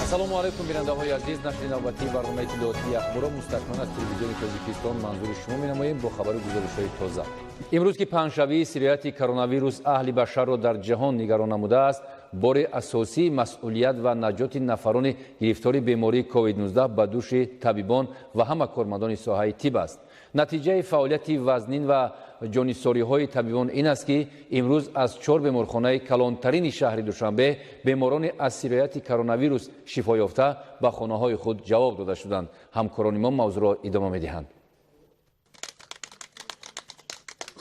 Ассалому алайкум, бинандаҳои азиз. Нашри навбатии барномаи иттилоотии Ахборро мустақиман аз телевизиони Тоҷикистон манзури шумо менамоем бо хабару гузоришҳои тоза. Имрӯз ки паҳншавии сирояти коронавирус аҳли башарро дар ҷаҳон нигарон намудааст, бори асосии масъулият ва наҷоти нафарони гирифтори бемории COVID-19 ба дӯши табибон ва ҳама кормандони соҳаи тиб аст. Натиҷаи фаъолияти вазнин ва ҷонисориҳои табибон ин аст, ки имрӯз аз чор беморхонаи калонтарини шаҳри Душанбе беморони аз сирояти коронавирус шифо ёфта ба хонаҳои худ ҷавоб дода шуданд. Ҳамкорони мо мавзӯъро идома медиҳанд.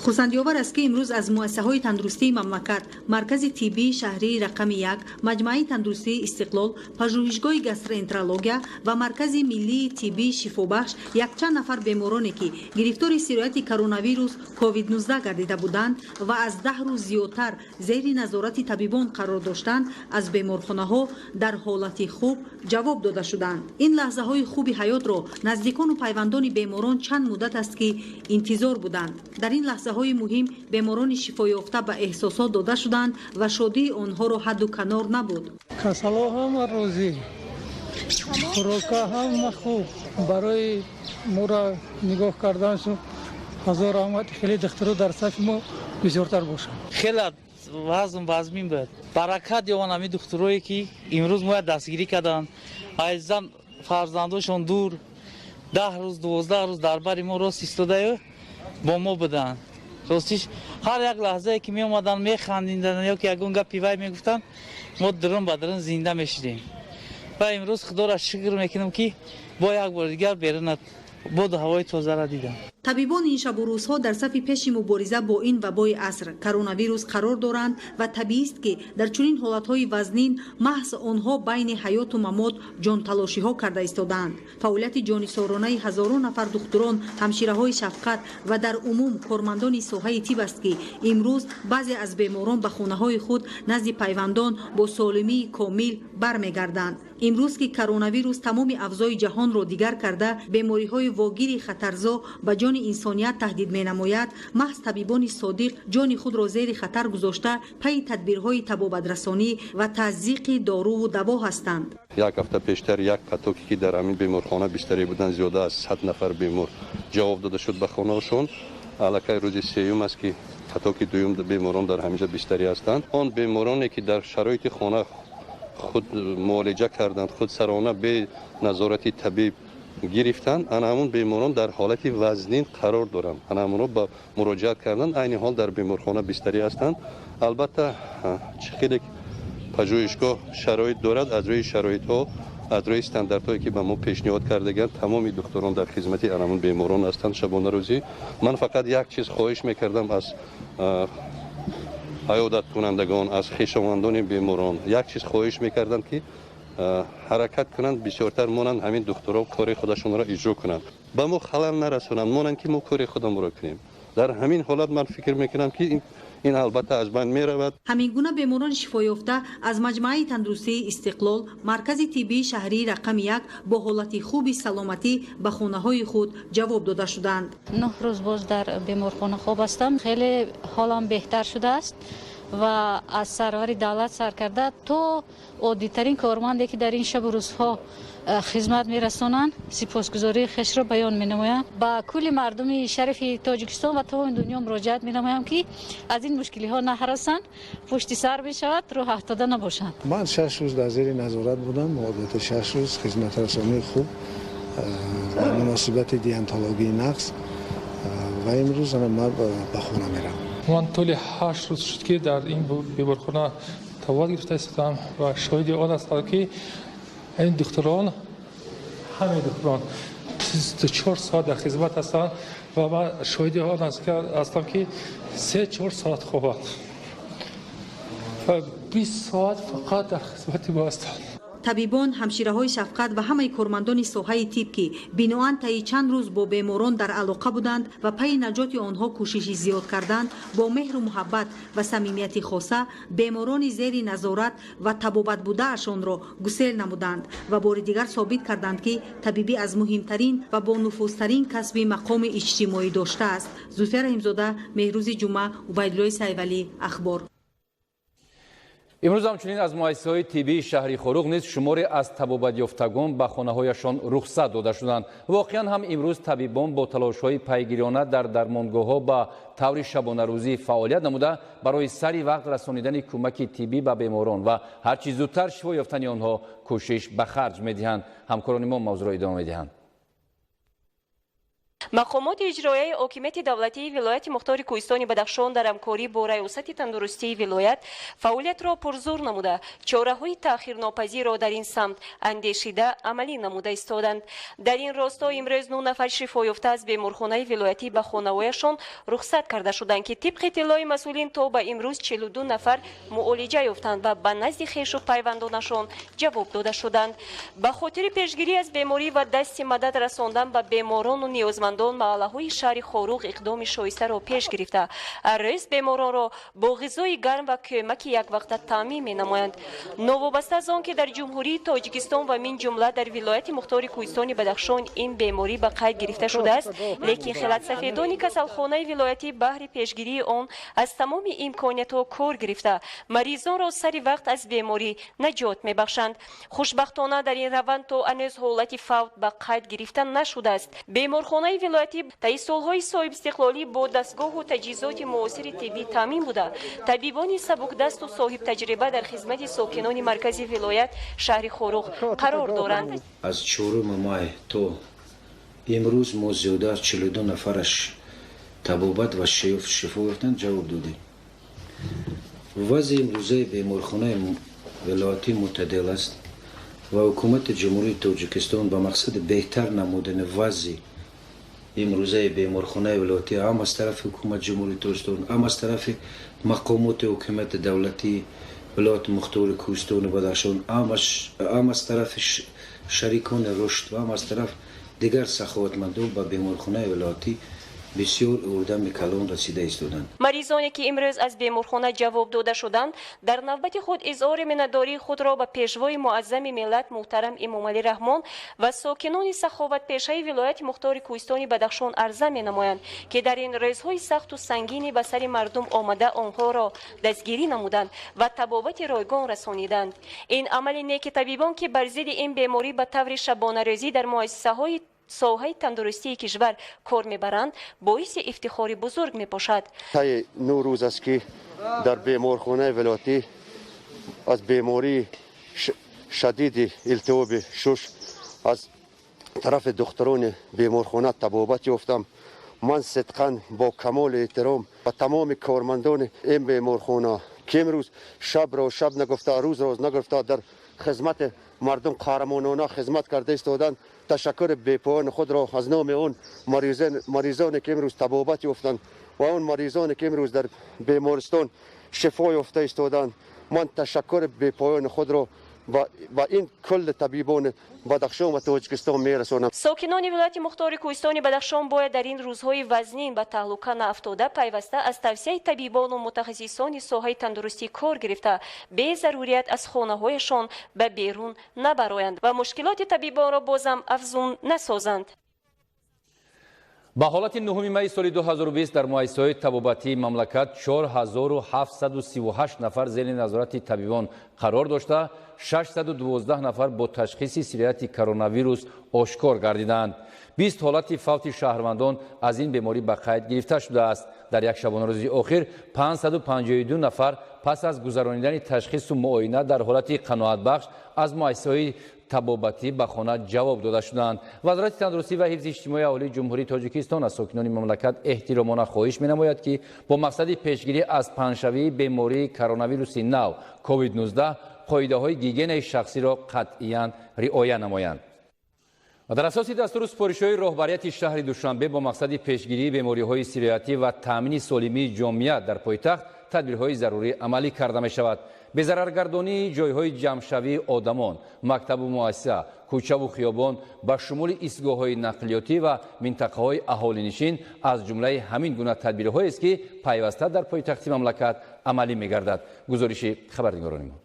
Хурсандиовар аст, ки имрӯз аз муассисаҳои тандурустии мамлакат, Маркази тиббии шаҳрии рақами 1, Маҷмӯаи тандурустии Истиқлол, Пажӯҳишгоҳи гастроэнтерология ва Маркази миллии тиббии шифобахш якчанд нафар бемороне, ки гирифтори сирояти коронавирус COVID-19 гардида буданд ва аз 10 рӯз зиёдтар зери назорати табибон қарор доштанд, аз беморхонаҳо дар ҳолати хуб ҷавоб дода шуданд. Ин лаҳзаҳои хуби ҳаётро наздикону пайвандони беморон чанд муддат аст, ки интизор буданд. Дар ин лаҳзаҳои муҳим беморони шифоёфта ба эҳсосот дода шуданд ва шодии онҳоро ҳадду канор набуд. Касало ҳама розӣ, хӯрока ҳама хуб, барои моро нигоҳ карданшон ҳазор раҳмат. Хеле духтуро дар сафи мо бисёртар бошанд. Хеле вазм вазмин буд. Баракат ёван ҳамин духтурое, ки имрӯз моя дастгирӣ карданд. Азизан, фарзандошон дур, 10 рӯз, 12 рӯз дар бари мо рост истодаю бо мо буданд. Ростиш, ҳар як лаҳзае ки меомаданд, механдиданд ё ки ягон гапи вай мегуфтанд, мо дурун ба дурун зинда мешудем. Ва имрӯз Худоро шукр мекунам, ки бо як бори дигар берунат боду ҳавои тозаро дидам. Табибон ин шабу рӯзҳо дар сафи пеши мубориза бо ин вабои аср коронавирус қарор доранд ва табиист, ки дар чунин ҳолатҳои вазнин маҳз онҳо байни ҳаёту мамот ҷонталошиҳо карда истодаанд. Фаъолияти ҷонисоронаи ҳазорон нафар духтурон, ҳамшираҳои шафқат ва дар умум кормандони соҳаи тиб аст, ки имрӯз баъзе аз беморон ба хонаҳои худ назди пайвандон бо солимии комил бармегарданд. Имрӯз ки коронавирус тамоми авзои ҷаҳонро дигар карда, бемориҳои вогири хатарзо ба ҷони инсоният таҳдид менамояд, маҳз табибони содиқ ҷони худро зери хатар гузошта, пайи тадбирҳои табобатрасонӣ ва тазйиқи доруву даво ҳастанд. Як ҳафта пештар як патоке, ки дар ҳамин беморхона бистарӣ буданд, зиёда аз 100 нафар бемор ҷавоб дода шуд ба хонаашон. Аллакай рӯзи сеюм аст, ки патоки дуюм беморон дар ҳаминҷа бистарӣ ҳастанд. Он бемороне, ки дар шароити хона худ муолиҷа карданд, худсарона бе назорати табиб гирифтанд, ана ҳамун беморон дар ҳолати вазнин қарор доранд. Ана ҳамунро ба муроҷиат кардан, айни ҳол дар беморхона бистарӣ ҳастанд. Албатта, чӣ хеле пажӯҳишгоҳ шароит дорад, аз рӯи шароитҳо, аз рӯи стандартҳое, ки ба мо пешниҳод кардагианд, тамоми духтурон дар хизмати анамун беморон ҳастанд шабонарӯзӣ. Ман фақат як чиз хоҳиш мекардам аз аёдаткунандагон, аз хешовандони беморон, як чиз хоҳиш мекардам, ки ҳаракат кунанд, бисёртар монанд, ҳамин духтурон кори худашонро иҷро кунанд, ба мо халал нарасонанд, монанд, ки мо кори худамонро кунем. Дар ҳамин ҳолат ман фикр мекунам, ки ин албатта аз байн меравад. Ҳамин гуна беморони шифоёфта аз Маҷмӯаи тандурустии Истиқлол, Маркази тиббии шаҳрии рақами 1 бо ҳолати хуби саломатӣ ба хонаҳои худ ҷавоб дода шуданд. 9 рӯз боз дар беморхона хоб ҳастам. Хеле ҳолам беҳтар шудааст ва аз сарвари давлат сар карда то оддитарин корманде, ки дар ин шабу рӯзҳо хизмат мерасонанд, сипосгузории хешро баён менамоям. Ба кулли мардуми шарифи Тоҷикистон ва тамоми дунё муроҷиат менамоям, ки аз ин мушкилиҳо наҳаросанд, пушти сар мешавад, рӯҳ афтода набошанд. Ман 6 рӯз дар зери назорат будам. Муддати 6 рӯз хизматрасонии хуб, муносибати деонтологии нақс, ва имрӯз ман ба хона меравам. Ман тӯли 8 рӯз шуд, ки дар ин беморхона табобат гирифта истодам ва шоҳиди он ҳастам, ки ин духтурон, ҳамаи духтурон 24 соат дар хизмат ҳастанд ва ман шоҳиди он ҳастам, ки 3-4 соат хобанд ва 20 соат фақат дар хизмати мо ҳастанд. Табибон, ҳамшираҳои шафқат ва ҳамаи кормандони соҳаи тиб, ки биноан таи чанд рӯз бо беморон дар алоқа буданд ва пайи наҷоти онҳо кӯшиши зиёд карданд, бо меҳру муҳаббат ва самимияти хоса беморони зери назорат ва табобат будаашонро гусел намуданд ва бори дигар собит карданд, ки табибӣ аз муҳимтарин ва бонуфузтарин касби мақоми иҷтимоӣ доштааст. Зулфия Раҳимзода, Меҳрӯзи Ҷумъа, Убайдуллои Сайвалӣ, Ахбор. Имрӯз ҳамчунин аз муассисаҳои тиббии шаҳри Хоруғ низ шуморе аз табобатёфтагон ба хонаҳояшон рухсат дода шуданд. Воқеан ҳам имрӯз табибон бо талошҳои пайгирона дар дармонгоҳҳо ба таври шабонарӯзӣ фаъолият намуда, барои сари вақт расонидани кӯмаки тиббӣ ба беморон ва ҳарчи зудтар шифо ёфтани онҳо кӯшиш ба харҷ медиҳанд. Ҳамкорони мо мавзӯъро идома медиҳанд. Мақомоти иҷроияи ҳокимияти давлатии вилояти мухтори Кӯҳистони Бадахшон дар ҳамкорӣ бо Раёсати тандурустии вилоят фаъолиятро пурзур намуда, чораҳои таъхирнопазирро дар ин самт андешида амалӣ намуда истоданд. Дар ин росто имрӯз 9 нафар шифоёфта аз беморхонаи вилоятӣ ба хонаҳояшон рухсат карда шуданд, ки тибқи иттилои масъулин то ба имрӯз 42 нафар муолиҷа ёфтанд ва ба назди хешу пайвандонашон ҷавоб дода шуданд. Ба хотири пешгирӣ аз беморӣ ва дасти мадад расондан ба беморону ниёзмандон маҳаллаҳои шаҳри Хоруғ иқдоми шоистаро пеш гирифта, ҳар рӯз беморонро бо ғизои гарм ва кӯмаки яквақта таъмин менамоянд. Новобаста аз он ки дар Ҷумҳурии Тоҷикистон ва мин ҷумла дар вилояти мухтори Кӯҳистони Бадахшон ин беморӣ ба қайд гирифта шудааст, лекин хилатсафедони касалхонаи вилоятӣ баҳри пешгирии он аз тамоми имкониятҳо кор гирифта, маризонро сари вақт аз беморӣ наҷот мебахшанд. Хушбахтона, дар ин раванд то ҳанӯз ҳолати фавт ба қайд гирифта нашудааст. Беморхонаи вилоятӣ таи солҳои соҳибистиқлолӣ бо дастгоҳу таҷҳизоти муосири тиббӣ таъмин буда, табибони сабукдасту соҳибтаҷриба дар хизмати сокинони маркази вилоят, шаҳри Хоруғ, қарор доранд. Аз 4 май то имрӯз мо зиёда аз 42 нафараш табобат ва шифо ёфтанд, ҷавоб додем. Вазъи имрӯзаи беморхонаи вилоятӣ мӯътадил аст ва ҳукумати Ҷумҳурии Тоҷикистон ба мақсади беҳтар намудани вазъи имрӯзаи беморхонаи вилоятӣ ҳам аз тарафи ҳукумати Ҷумҳурии Тоҷикистон, ҳам аз тарафи мақомоти ҳокимияти давлатии вилояти мухтори Кӯҳистони Бадахшон, ҳам аз тарафи шарикони рушд ва ҳам аз тараф дигар саховатмандон ба беморхонаи вилоятӣ бисёр ёрдами калон расида истоданд. Маризоне ки имрӯз аз беморхона ҷавоб дода шуданд, дар навбати худ изҳори миннатдории худро ба Пешвои муаззами миллат муҳтарам Эмомалӣ Раҳмон ва сокинони саховатпешаи вилояти мухтори Кӯҳистони Бадахшон арза менамоянд, ки дар ин рӯзҳои сахту сангини ба сари мардум омада онҳоро дастгирӣ намуданд ва табобати ройгон расониданд. Ин амали неки табибон, ки бар зидди ин беморӣ ба таври шабонарӯзӣ дар муассисаҳои соҳаи тандурустии кишвар кор мебаранд, боиси ифтихори бузург мебошад. Таи 9 рӯз аст, ки дар беморхонаи вилоятӣ аз бемории шадиди илтиҳоби шуш аз тарафи духтурони беморхона табобат ёфтам. Ман сидқан бо камоли эҳтиром ба тамоми кормандони ин беморхона, ки имрӯз шабро шаб нагуфта, рӯзро рӯз нагуфта, дар хизмати мардум қаҳрамонона хизмат карда истоданд, ташаккури бепоёни худро аз номи он маризоне, ки имрӯз табобат ёфтанд, ва он маризоне, ки имрӯз дар бемористон шифо ёфта истоданд, ман ташаккури бепоёни худро ба ин кулли табибони Бадахшон ва Тоҷикистон мерасонам. Сокинони вилояти мухтори Кӯҳистони Бадахшон бояд дар ин рӯзҳои вазнин ба таҳлука наафтода, пайваста аз тавсияи табибону мутахассисони соҳаи тандурустӣ кор гирифта, безарурият аз хонаҳояшон ба берун набароянд ва мушкилоти табибонро бозам афзун насозанд. Ба ҳолати 9 майи соли 2020 дар муассисаҳои табобатии мамлакат 4738 нафар зери назорати табибон қарор дошта, 612 нафар бо ташхиси сирояти коронавирус ошкор гардидаанд. 20 ҳолати фавти шаҳрвандон аз ин беморӣ ба қайд гирифта шудааст. Дар як шабонарӯзи охир 552 нафар пас аз гузаронидани ташхису муоина дар ҳолати қаноатбахш аз муассисаҳои табобатӣ ба хона ҷавоб дода шуданд. Вазорати тандурустӣ ва ҳифзи иҷтимоии аҳолии Ҷумҳурии Тоҷикистон аз сокинони мамлакат эҳтиромона хоҳиш менамояд, ки бо мақсади пешгирӣ аз паҳншавии бемории коронавируси нав COVID-19 қоидаҳои гигиенаи шахсиро қатъиян риоя намоянд. Дар асоси дастуру супоришҳои роҳбарияти шаҳри Душанбе бо мақсади пешгирии бемориҳои сироятӣ ва таъмини солимии ҷомеа дар пойтахт тадбирҳои зарурӣ амалӣ карда мешавад. Безараргардонии ҷойҳои ҷамъшавии одамон, мактабу муассиса, кӯчаву хиёбон, ба шумули истгоҳҳои нақлиётӣ ва минтақаҳои аҳолинишин аз ҷумлаи ҳамин гуна тадбирҳоест, ки пайваста дар пойтахти мамлакат амалӣ мегардад. Гузориши хабарнигорони мо.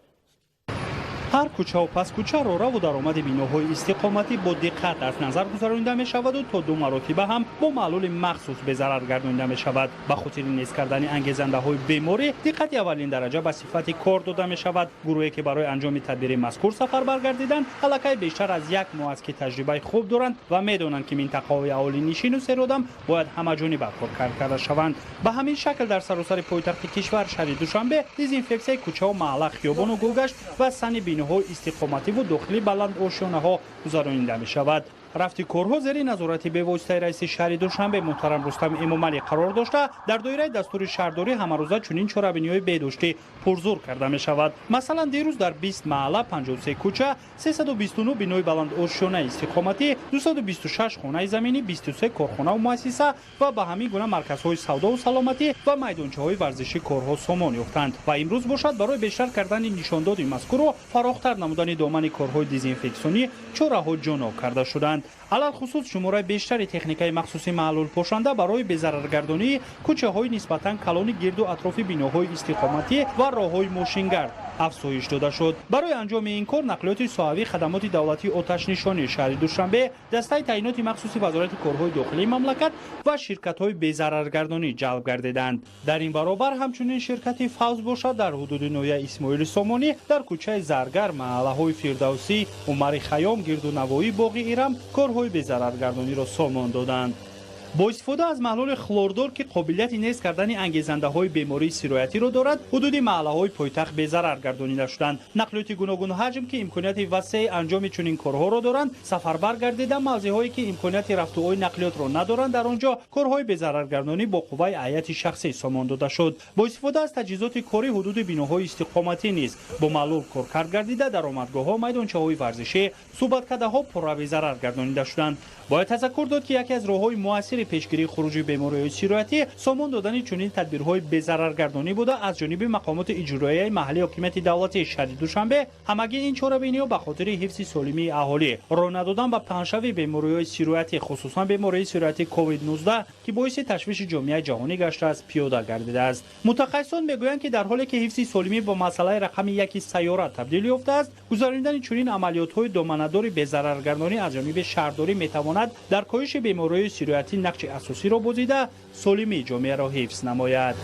Ҳар кӯчаву паскӯча, роҳраву даромади биноҳои истиқоматӣ бо диққат аз назар гузаронида мешаваду то ду маротиба ҳам бо маҳлули махсус безарар гардонида мешавад. Ба хотири нест кардани ангезандаҳои беморӣ диққати аввалин дараҷа ба сифати кор дода мешавад. Гурӯҳе ки барои анҷоми тадбири мазкур сафарбар гардиданд, аллакай бештар аз як моҳ аст, ки таҷрибаи хуб доранд ва медонанд, ки минтақаҳои аҳолинишину серодам бояд ҳамаҷониба коркард карда шаванд. Ба ҳамин шакл дар саросари пойтахти кишвар, шаҳри Душанбе, дезинфексияи кӯчаву маҳалла, хиёбону гулгашт ва сани биноҳои истиқомативу дохили баландошёнаҳо гузаронида мешавад. Рафти корҳо зери назорати бевоситаи раиси шаҳри Душанбе муҳтарам Рустам Эмомалӣ қарор дошта, дар доираи дастури шаҳрдорӣ ҳамарӯза чунин чорабиниҳои беҳдоштӣ пурзур карда мешавад. Масалан, дирӯз дар 20 маҳалла, 53 кӯча, 329 бинои баландошёнаи истиқоматӣ, 226 хонаи заминӣ, 23 корхонаву муассиса ва ба ҳамин гуна марказҳои савдову саломатӣ ва майдончаҳои варзишӣ корҳо сомон ёфтанд. Ва имрӯз бошад, барои бештар кардани нишондоди мазкурро фарохтар намудани домани корҳои дезинфексионӣ чораҳо ҷоноб карда шуданд. Алалхусус, шумораи бештари техникаи махсуси маҳлулпошанда барои безараргардонии кӯчаҳои нисбатан калони гирду атрофи биноҳои истиқоматӣ ва роҳҳои мошингард афзоиш дода шуд. Барои анҷоми ин кор нақлиёти соҳавии хадамоти давлатии оташнишонии шаҳри Душанбе, дастаи таъиноти махсуси Вазорати корҳои дохилии мамлакат ва ширкатҳои безараргардонӣ ҷалб гардиданд. Дар ин баробар ҳамчунин ширкати Фавз бошад, дар ҳудуди ноҳияи Исмоили Сомонӣ, дар кӯчаи Заргар, маҳаллаҳои Фирдавсӣ, Умари Хайём, гирду навоии боғи Ирам корҳои безараргардониро сомон доданд. Бо истифода аз маҳлули хлордор, ки қобилияти нест кардани ангезандаҳои бемории сироятиро дорад, ҳудуди маҳаллаҳои пойтахт безарар гардонида шуданд. Нақлиёти гуногунҳаҷм, ки имконияти васеи анҷоми чунин корҳоро доранд, сафарбар гардида, мавзеъҳое ки имконияти рафтуои нақлиётро надоранд, дар он ҷо корҳои безараргардонӣ бо қувваи ҳайати шахсӣ сомон дода шуд. Бо истифода аз таҷҳизоти корӣ ҳудуди биноҳои истиқоматӣ низ бо маҳлул коркард гардида, даромадгоҳҳо, майдончаҳои варзишӣ, суҳбаткадаҳо пурра безарар гардонида шуданд. Бояд тазаккур дод, ки яке аз роҳҳои муассири пешгирии хуруҷи бемориҳои сироятӣ сомон додани чунин тадбирҳои безараргардонӣ буда, аз ҷониби мақомоти иҷроияи маҳаллии ҳокимияти давлатии шаҳри Душанбе ҳамагӣ ин чорабиниҳо ба хотири ҳифзи солимии аҳолӣ, роҳ надодан ба паҳншавии бемориҳои сироятӣ, хусусан бемории сироятии COVID-19, ки боиси ташвиши ҷомеаи ҷаҳонӣ гаштааст, пиёда гардидааст. Мутахассисон мегӯянд, ки дар ҳоле ки ҳифзи солимӣ ба масъалаи рақами яки сайёра табдил ёфтааст, гузаронидани чунин амалиётҳои доманадори безараргардонӣ аз ҷониби шаҳрдорӣ метавонад дар коҳиши бемориҳои сироятӣ нақши асосиро бозида, солимии ҷомеаро ҳифз намояд.